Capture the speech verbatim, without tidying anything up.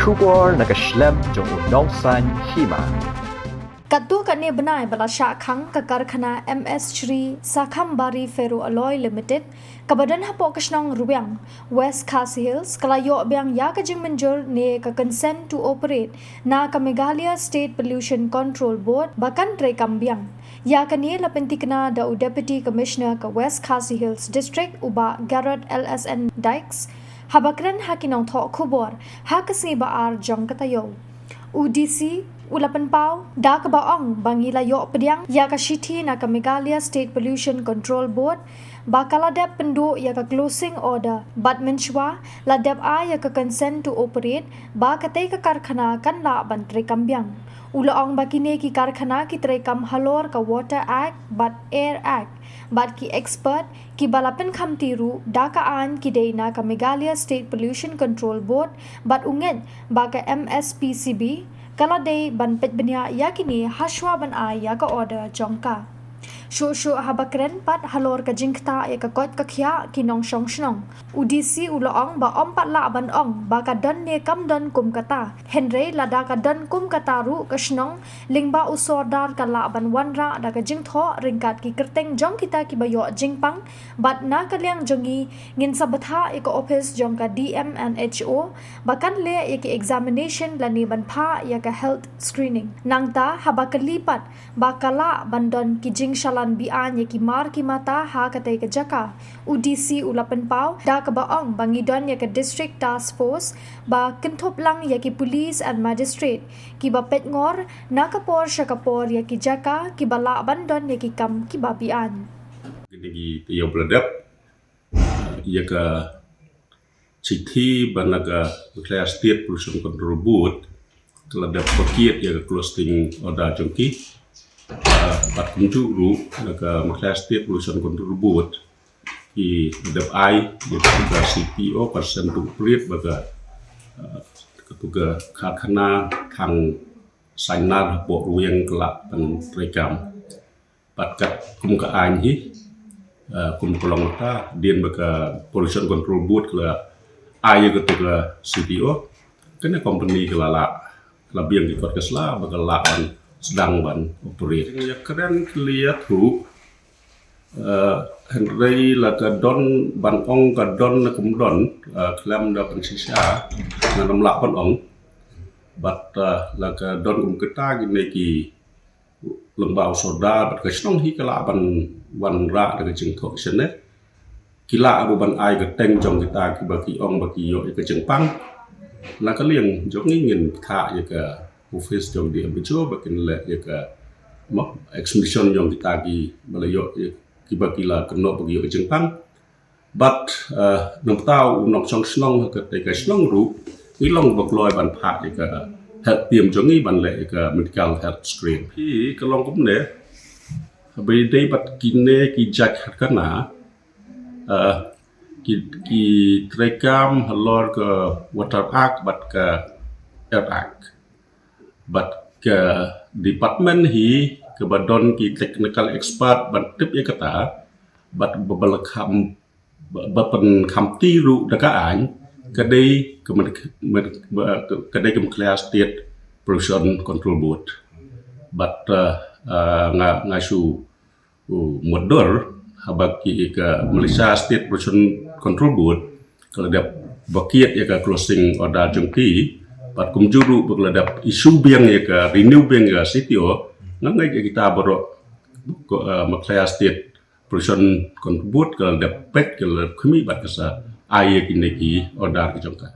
Khubor na ka shlem jong u nongsan hima. Katto katne bnai ba la shah khang ka karkhana M S Shri Sakhambari Ferro Alloy Limited, kaba don hapoh ka shnong Rwiang, West Khasi Hills, ka la ïoh biang ïa ka jingmynjur ne ka consent to operate na ka Meghalaya State Pollution Control Board ba kan treikam biang. Ïa kane la pyntikna da u Deputy Commissioner ka West Khasi Hills District, u Bah Garod L S N Dykes, haba kren ha ki nongthoh khubor ha ka sngi ba ar jong ka taïew. U D C u la pynpaw da kaba ong ba ngi la ïoh pdiang ïa ka shithi na ka Meghalaya State Pollution Control Board ba ka la dep pynduh ïa ka closing order bad mynshuwa la dep ai ïa ka consent to operate ba katei ka karkhana kan lah ban treikam biang. U la ong ba kine ki karkhana ki treikam halor ka Water Act bad Air Act bad ki expert kiba la pynkhamti ruh da ka aiñ ki dei na ka Meghalaya State Pollution Control Board bad u ngeit ba ka M S P C B ka la dei ban peit bniah ïa kine hashwa ban ai ïa ka order jong ka. Shuh shuh haba kren pat halor ka jingktah ïa ka koit ka khiah ki nongshong shnong, u D C u la ong ba ym pat lah ban ong ba ka don ne kam don kum kata. Hynrei lada ka don kum kata ruh ka shnong lyngba u sordar ka lah ban wanrah da ka jingthoh ryngkat ki kyrteng jong kita kiba ïoh jingpang. Bad na ka liang jong ngi, ngin sa bthah ïa ka ophis jong ka D M and H O ba kan leh ïa ki examination lane ban phah ïa ka health screening. Nangta haba kylli pat ba ka lah ban don ki jingshalan be-aiñ ïa ki mar ki mata ha katei ka jaka, u D C u la pynpaw da kaba ong ba ngi don ïa ka District Task Force ba kynthup lang ïa ki police and magistrate kiba peit ngor na ka por sha ka por ïa ki jaka kiba lah ban don ïa ki kam kiba be-aiñ. Kine ki taïew ba la dep, ïa ka shithi ba na ka Meghalaya State Pollution Control Board ka la dep pakiet ïa ka closing order jong ki. Ah, bad kumjuh ruh na ka Meghalaya State Pollution Control Board ki dep ai ïa ka C P O consent to operate ba ka, ah, ka tu ka karkhana thang sainar hapoh Rwiang ka lah ban treikam. Bad kat kum ka aiñ hi, eh, kum ka long kata, dien ba ka Pollution Control Board ka la ai ïa katu ka C P O, kane company ka la lah, ka la biang ki kot ka sla ba ka lah ban sdang ban operate. Ïa kren clear through, eh, hynrei la ka don ban ong ka don ne kum don, eh, khlem da pynshisha, ngan ym lah ban ong. Bad, eh, la ka don kum kata kine ki lyngba u sordar bad ka shnong hi ka lah ban wanrah da ka jingthoh shane. Ki lah ruh ban ai ka teng jong kita kiba ki ong ba ki ïoh ïa ka jingpang. Na ka liang jong ngi ngin bthah ïa ka office jong D M H O ba kin leh ïa ka, mo, examination jong kita kiba la ïoh ïa, kiba ki la kynnoh ba ki ïoh ïa ka jingpang. Bad, eh, nangta u nongshong shnong ha katei ka shnong ruh ngi long ba kloi ban phah ïa ka health team jong ngi ban leh ïa ka medical health screen. Hi ka long kumne, haba ïadei bad kine ki jait karkhana, eh, ki, ki treikam halor ka Water Act bad ka Air Act. Bad ka department hi kaba don ki technical expert ban tip ïa kata, bad ba, ba la kham, ba, ba pynkhamti ruh da ka aiñ, ka dei ka men-, men-, ba, ka, ka dei ka Meghalaya State Pollution Control Board. Bad, eh, eh, nga, nga shu u mutdur, haba ki ka Malaysia State Pollution Control Board ka la dep pakiet ïa ka closing order jong ki, bad kumjuh ruh ba ka la dep issue biang ïa ka, renew biang ïa ka C T O, nga ngeit ïa kita baroh, ko, eh, Meghalaya State Pollution Control Board ka la dep peit, ka la dep khmih bad ka sa ai ïa kine ki order ki jong ka.